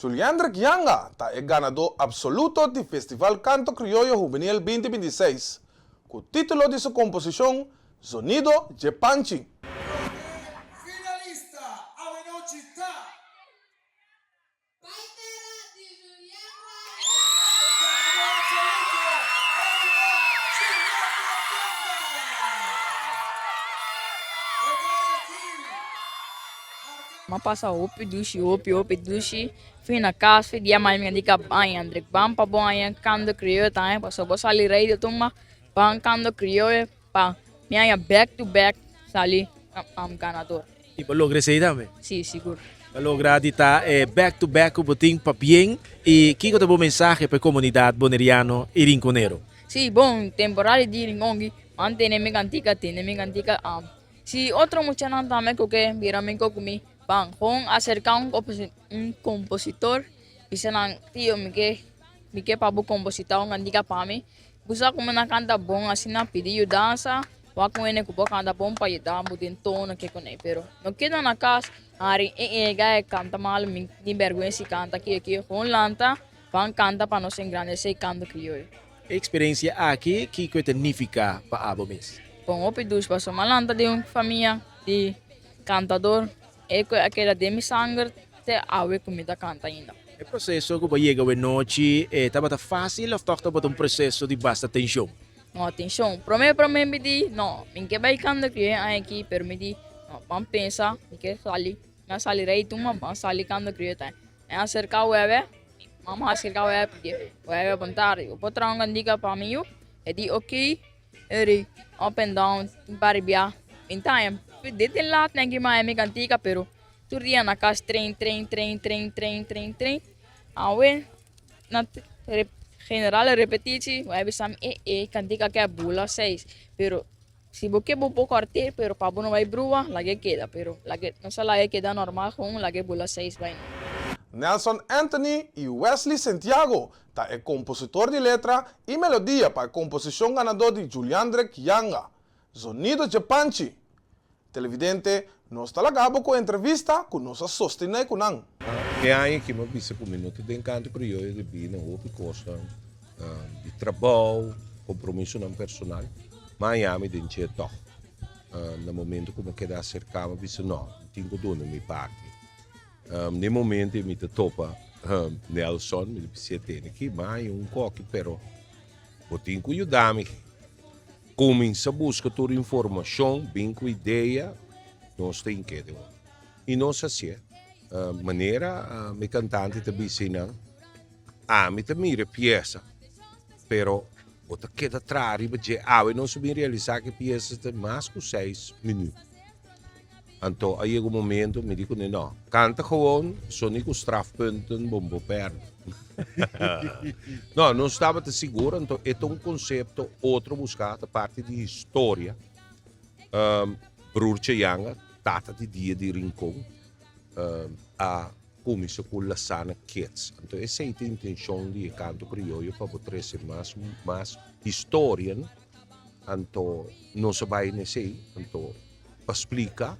Juliandrick Janga ta e ganadó absoluto di Festival Canto Criollo Juvenil binti binti i seis, ku título di su komposishon Zonido dje Panchi. Finalista awenochi ta. Bai tera di Juliandra Ganador absoluto e ruman Juliandra Janga! E gai aki marcando. M'a pasa hopi dushi, hopi, hopi dushi. Fui na kas, fui dia mai mi a di ka baña, André. Ban pa bo haña kando krioyo tambe, pasobra bo sali radio tuma, ban kando krioyo pa mi haña back to back sali ganador. I bo logra esei tambe? Si, sigur. Bo logra di ta e back to back ku bo tin pabien. I kiko ta bo mensahe pa e komunidat boneriano i rinkonero? Si, bon, temporada di Rincon ki mantene mi kantika, tene mi kantika. Si otro muchanan tambe ku ke bira amigo ku mi, ban kon aserká un un kompositor, bisa nan, Tio, mi ke mi ke pa bo kompositá un kantika pa mi. Bo sa kuma nan kanta bon asina, pidi yudansa, wak un hende ku por kanta bon pa yuda bo den tono ke kuné. Pero no keda na kas, hari e e gai kanta malu, mi tin bèrgwensa di kanta aki aki. Kon lanta, ban kanta pa nos engrandesé e kanto krioyo. E eksperensia aki, kiko e ta nifiká pa abo mes? Bon hopi dushi pasobra mi a lanta den un famia di kantador. E ku a keda den mi sanger te awe ku mi ta kanta ainda. E proseso ku bo yega awenochi e tabata fásil òf tòg tabata un proseso di basta tenshon? No, tenshon. Promé promé mi di, no, mi ke bai kanta ku e aña aki, pero mi di, no, ban pensa, mi ke sali. Mi a sali rei tuma, ban sali kanta ku e ta. Mi a aserká wèwè, mama a aserká wèwè pidi, wèwè bon tardi, bo por traha un kantika pa mi yu? E di oké. Eri, up and down, tin par bia. Mi ta haña desde lat nan ki mi kantika pero tur dia na kas train train train train train train train. Awe na general repetitie bo a bisa mi e e kantika ke a bula seis pero si bo ke bo por kòrt'é pero pa bo no bai brua lag'é keda pero lag'é nos a lag'é keda normal gewoon lag'é bula seis bai. Nelson Anthony y Wesley Sentiago Ta e kompositor di letra i melodia pa e komposishon ganadó di Juliandrick Janga, Zonido dje Panchi. Televidente, nos ta laga bo ku e entrevista ku nos a sostené ku nan. E aña aki mi a bisa ku mi no ta den kanto krioyo debí na hopi kosnan di trabou, kompromisonan personal. Ma aña mi den dje tòg. Na momento ku mi a keda aserká mi a bisa no, mi tin ku duna mi parti. N'e momento mi ta topa Nelson, mi ta bisa tene ki mai un koki pero bo tin ku yuda mi. Kuminsa buska tur informashon, bin ku idea, nos ta hink'é den otro. I nos hasié. Manera mi kantante ta bisa einan, ami ta mira e piesa pero bo ta keda traha riba dje. Awe nos a bin realisá ku e piesa ta mas ku seis minüt. Anto a yega un momento mi di kuné no, kanta gewoon, so ni ku strafpunten bo bo perde. No, nos tabata sigur, anto e ta un konsepto otro buská, ta parti di historia. Broertje Janga, tata di dia di Rincon, a kuminsá ku Lasana Kids. Anto esei ta intenshon di e kanto krioyo pa bo trese mas mas historia. Anto nos a bai n'esei, anto pa splika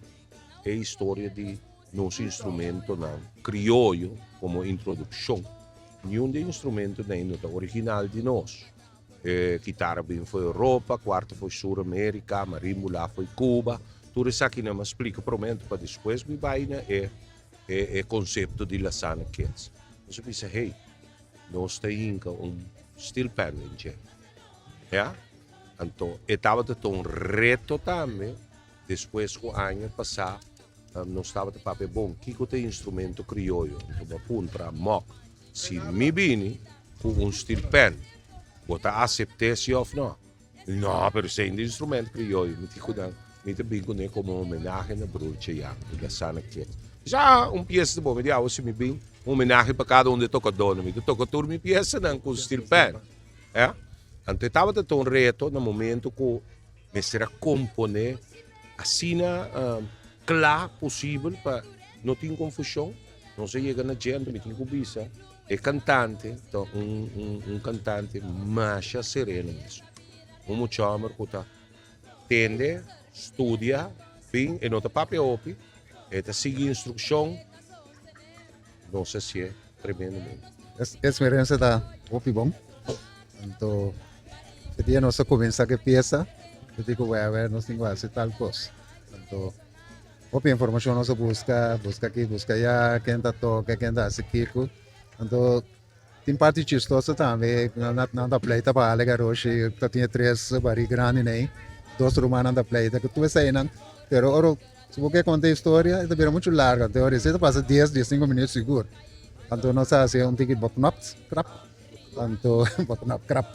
e historia di nos instrumentonan krioyo komo introdukshon. Niun di e instrumentonan ei no ta original di nos. E kitara bin for Europa, kuarta for Sur Amerika, marimbula for Cuba. Tur esakinan a splika promé anto pa despues mi bai na e e konsepto di Lasana Kids. Nos a bisa, hey, nos ta hinka un steel pan den dje. Ya, anto e tabata ta un reto tambe, despues ku aña pasá nos tabata papia, bon, kiko ta e instrumento krioyo? Anto bo a puntra Mok, si mi bini ku un steel pan, bo ta asept'é si òf no? No, pero esei no ta instrumento krioyo. Mi di ku nan, mi ta bin kuné komo homenahe na Broertje Jan di Lasana Kids. Mi sa, ah, un piesa ta bon. Mi di, awo si mi bin, un homenahe pa kada un di e tokadónan. Mi ta toka tur mi piesanan ku steel pan. Ya. Anto e tabata ta un reto na momento ku mester a komponé asina kla posibel pa no tin konfushon. Nos a yega na dje, anto mi tin ku bisa e kantante ta un un un kantante masha sereno mes. Un mucha hòmber ku ta tende, studia, bin, e no ta papia hopi, e ta sigui instrukshon. Nos a hasié. Tremendamente. E experiencia ta hopi bon. Anto e dia nos a cuminsa cu e pieza, e di cu wewe nos tin cu haci tal cos. Anto hopi informacion nos a busca, busca aki, busca aya, ken ta toca, ken ta haci kico. Anto tin parti chistoso tambe, nan ta pleita pa hala e garoshi, ta tin e tres bari grandi nei, dos rumannan ta pleita cu tur eseinan, pero ora Si bo ke konta e historia e ta bira muchu largu anto ora esei ta pasa dies dies sinku minuut sigur anto nos a hasi un tiki boknopt krap anto boknop krap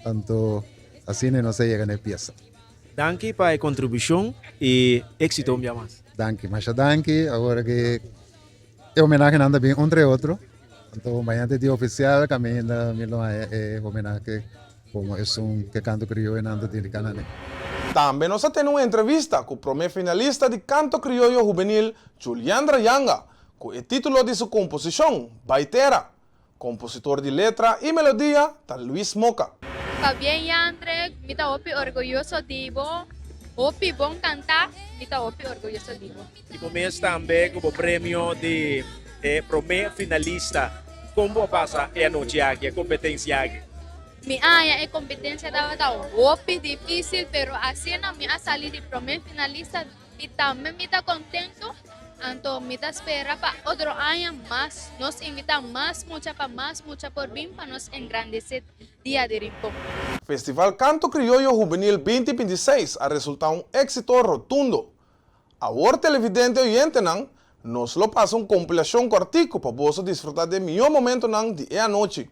anto asina nos a yega na e piesa. Danki pa e kontribushon i éksito un bia mas. Danki masha danki awor ke e homenahenan ta bin un tra e otro anto mañana ta e dia ofisial kaminda mi lo haña e homenahe. Como esun ke Canto Crioyonan ta dedica na ne. Tambe nos a tene un entrevista ku prome finalista di Canto Crioyo Hubenil Juliandra Yanga ku e titulo di su komposishon Bai Tera. Kompositor di letra i melodia ta Luis Moca. Pabien Yandre, mi ta hopi orguyoso di bo, hopi bon kanta, mi ta hopi orguyoso di bo. I bo mes tambe ku bo premio di e prome finalista. Kon bo a pasa e anochi aki, e kompetensia aki? Mi a haña e kompetensia tabata hopi difísil, pero asina mi a sali di prome finalista i tambe mi ta kontentu. Anto mi ta spera pa otro aña mas nos invitá mas mucha pa mas mucha por bin pa nos engrandesé Dia di Rincon. Festival Kanto Krioyo Hubenil 2026 a resultá un éksito rotundo. Awor televidente oyentenan, nos lo pasa un kompilacion kòrtiku pa boso disfrutá di e mihó momentonan di e anochi.